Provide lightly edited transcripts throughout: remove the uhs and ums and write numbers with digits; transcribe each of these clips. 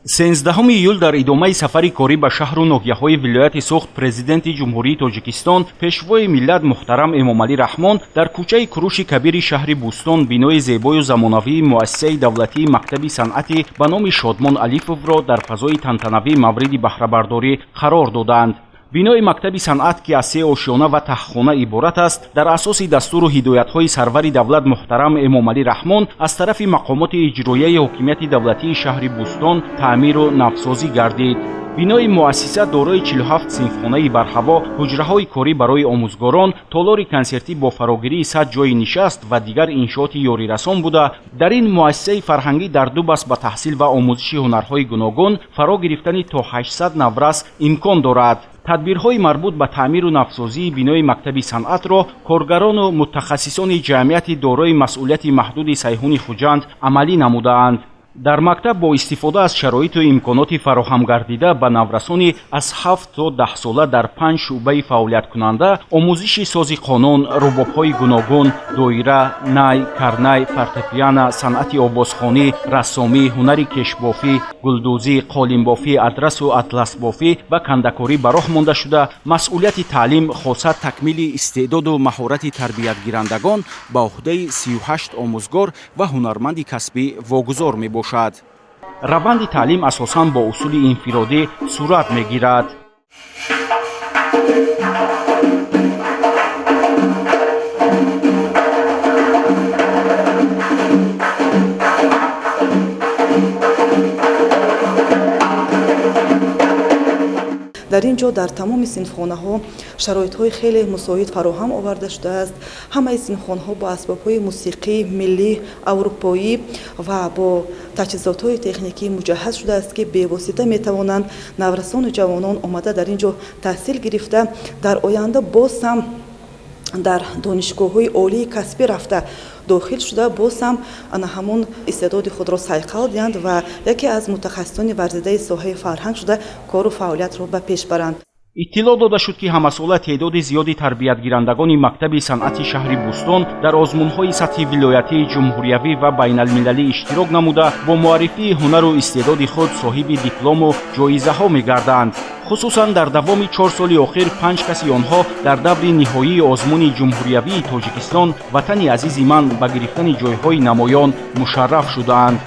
13 июл дар идомаи сафари корӣ ба шаҳру ноҳияҳои вилояти Суғд Президенти Ҷумҳурии Тоҷикистон, Пешвои миллат муҳтарам Эмомалӣ Раҳмон дар кӯчаи Куруши Кабири шаҳри Бӯстон бинои зебою замонавии муассисаи давлатии мактаби санъати ба номи Шодмон Алифовро дар фазои тантанавӣ мавриди баҳрабардорӣ қарор доданд. Бинои мактаби санъат, ки аз се ошёна ва таҳхона иборат аст, дар асоси дастуру ҳидоятҳои сарвари давлат муҳтарам Эмомалӣ Раҳмон аз тарафи мақомоти иҷроияи ҳокимияти давлатии шаҳри Бӯстон таъмиру навсозӣ гардид. Бинои муассиса дорои 47 синфхонаи барҳаво, ҳуҷраҳои корӣ барои омӯзгорон, толори консертӣ бо фарогирии 100 ҷойи нишаст ва дигар иншооти ёрирасон буда, дар ин муассисаи фарҳангӣ дар ду баст ба таҳсил ва омӯзиши ҳунарҳои гуногун фаро гирифтани то 800 наврас имкон дорад. Тадбирҳои марбут ба таъмиру навсозии бинои мактаби санъатро коргарону мутахассисони ҷамъияти дорои масъулияти маҳдуди Сайҳуни Хуҷанд амалӣ намудаанд. Дар мактаб бо истифода аз шароиту имконоти фароҳамгардида ба наврасони аз 7 то 10 сола дар 5 шӯъбаи фаъолияткунанда омӯзиши сози қонун, рубобҳои гуногун, доира, най, карнай, фортепиано, санъати овозхонӣ, рассомӣ, ҳунари кешбофӣ, гулдӯзӣ, қолинбофӣ, адрасу атласбофӣ ва кандакорӣ ба роҳ монда шуда, масъулияти таълим, хоса такмили истеъдоду маҳорати тарбиятгирандагон ба уҳдаи 38 омӯзгор ва ҳунарманди касбӣ вогузор мебошад. Раванди таълим асосан бо усули инфиродӣ сурат мегирад. Дар ин ҷо дар тамоми синфхонаҳо шароитҳои хеле мусоид фароҳам оварда шудааст. Ҳамаи синфхонаҳо бо асбобҳои мусиқӣ, миллӣ, аврупоӣ ва бо таҷҳизотҳои техникӣ муҷаҳҳаз шудааст, ки бевосита метавонанд наврасону ҷавонон омада дар ин ҷо таҳсил гирифта, дар оянда боз ҳам дар донишгоҳҳои олии касбӣ рафта дохил шуда, боз ҳам ана ҳамон истеъдоди худро сайқал диҳанд ва яке аз мутахассисони варзидаи соҳаи фарҳанг шуда кору фаъолиятро ба пеш баранд. Иттилоъ дода шуд, ки ҳамасола теъдоди зиёди тарбиятгирандагони мактаби санъати шаҳри Бӯстон дар озмунҳои сатҳи вилоятӣ, ҷумҳуриявӣ ва байналмилалӣ иштирок намуда, бо муаррифии ҳунару истеъдоди худ соҳиби диплому ҷоизаҳо мегарданд. Хусусан дар давоми 4 соли охир 5 каси онҳо дар даври ниҳоии озмуни ҷумҳуриявии Тоҷикистон «Ватани азизи ман» ба гирифтани ҷойҳои намоён мушарраф шудаанд.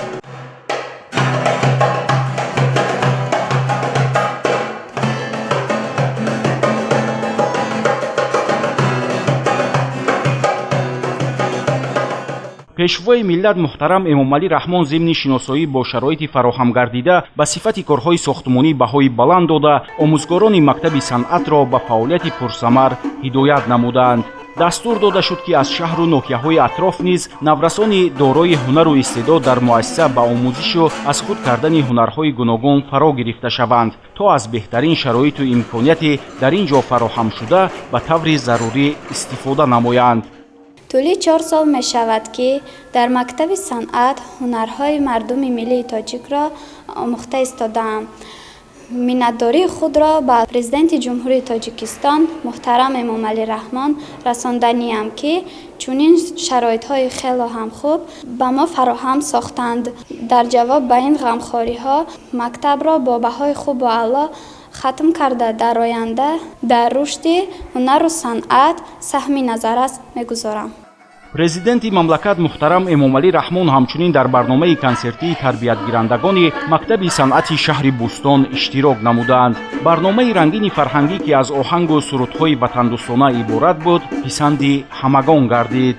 Пешвои миллат муҳтарам Эмомалӣ Раҳмон зимни шиносоӣ бо шароити фароҳамгардида ба сифати корҳои сохтмонӣ баҳои баланд дода, омӯзгорони мактаби санъатро ба фаъолияти пурсамар ҳидоят намуданд. Дастур дода шуд, ки аз шаҳру ноҳияҳои атроф низ наврасони дорои ҳунару истеъдод дар муассиса ба омӯзишу аз худ кардани ҳунарҳои гуногун фаро гирифта шаванд, то аз беҳтарин шароиту имконияте дар ин ҷо фароҳамшуда ба таври зарурӣ истифода намоянд. Тӯли 4 сол мешавад, ки дар мактаби санъат ҳунарҳои мардуми миллии тоҷикро омӯхта истодаам. Миннатдории худро ба Президенти Ҷумҳурии Тоҷикистон муҳтарам Эмомалӣ Раҳмон расонданиям, ки чунин шароитҳои хело ҳам хуб ба мо фароҳам сохтанд. Дар ҷавоб ба ин ғамхориҳо мактабро бо баҳои хубу аъло хатм карда, дар оянда дар рушди ҳунару санъат саҳми назаррас мегузорам. Президенти мамлакат муҳтарам Эмомалӣ Раҳмон ҳамчунин дар барномаи консертии тарбиятгирандагони мактаби санъати шаҳри Бӯстон иштирок намуданд. Барномаи рангини фарҳангӣ, ки аз оҳангу сурудҳои ватандӯстона иборат буд, писанди ҳамагон гардид.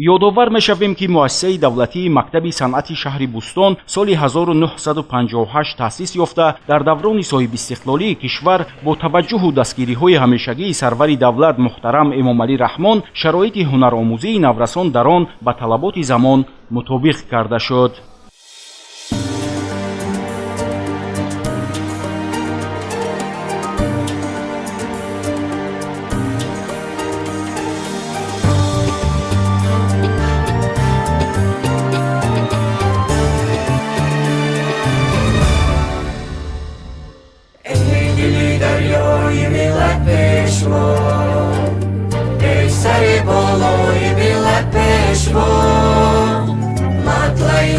Ёдовар мешавем, ки муассисаи давлатии мактаби санъати шаҳри Бӯстон соли 1958 таъсис ёфта, дар даврони соҳибистиқлолии кишвар бо таваҷҷуҳу дастгириҳои ҳамешагии сарвари давлат муҳтарам Эмомалӣ Раҳмон шароити ҳунаромӯзии наврасон дар он ба талаботи замон мутобиқ карда шуд.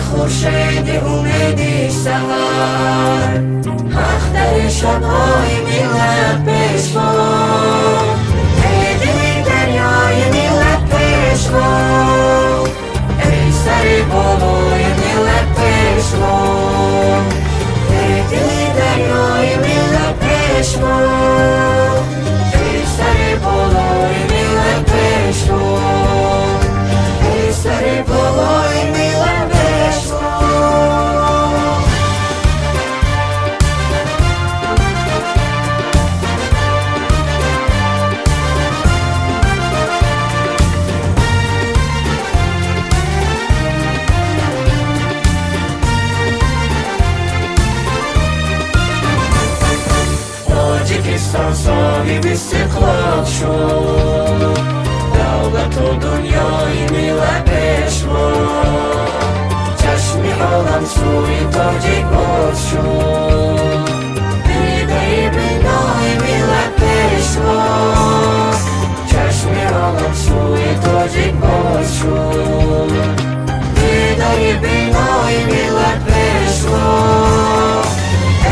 Хуршеди умеди саҳар, ахтари шабҳои миллат пешво, эй дили дарёи миллат пешво, эй сари болои миллат пешво, эй дили дарёи миллат пешво, эй сари болои миллат пешво, эй сари болои миллат. Тоҷикистон соҳиби истиқлол шуд, давлату дунёи миллат пешво, чашми олам сӯи тоҷик боз шуд, дидаи бинои миллат пешво, чашми олам сӯи тоҷик боз шуд, дидаи бинои миллат пешво,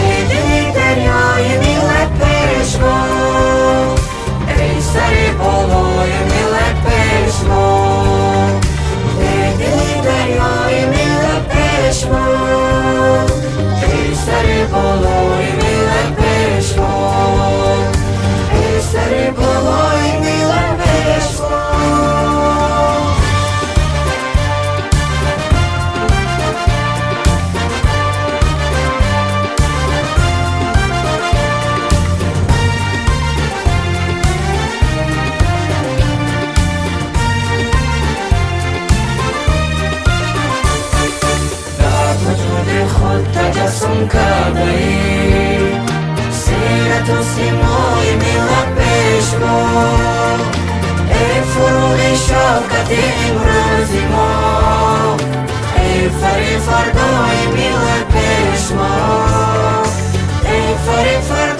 эй дили дарёи миллат пешво, эй сари болои миллат пешво, эй дили дарёи миллат пешво, эй сари болои миллат пешво, эй сари болои миллат пешво. Таҷассум кардаӣ сирату симои миллат пешво, эй фурӯғи шавкати имрӯзи мо, эй фари фардои миллат пешво, эй фари.